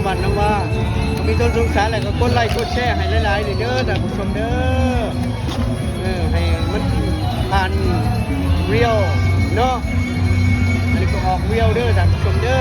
ບ້ານນ້ຳວາ ມີຕົ້ນສົງສາ ແລ້ວກໍກົດໄລກົດແຊໃຫ້ຫຼາຍໆເດີທ່ານຜູ້ຊົມເດີ ເອີ ໃຫ້ມັນຜ່ານ Reels ເນາະ ອັນນີ້ກໍອອກ Reels ເດີທ່ານຜູ້ຊົມເດີ.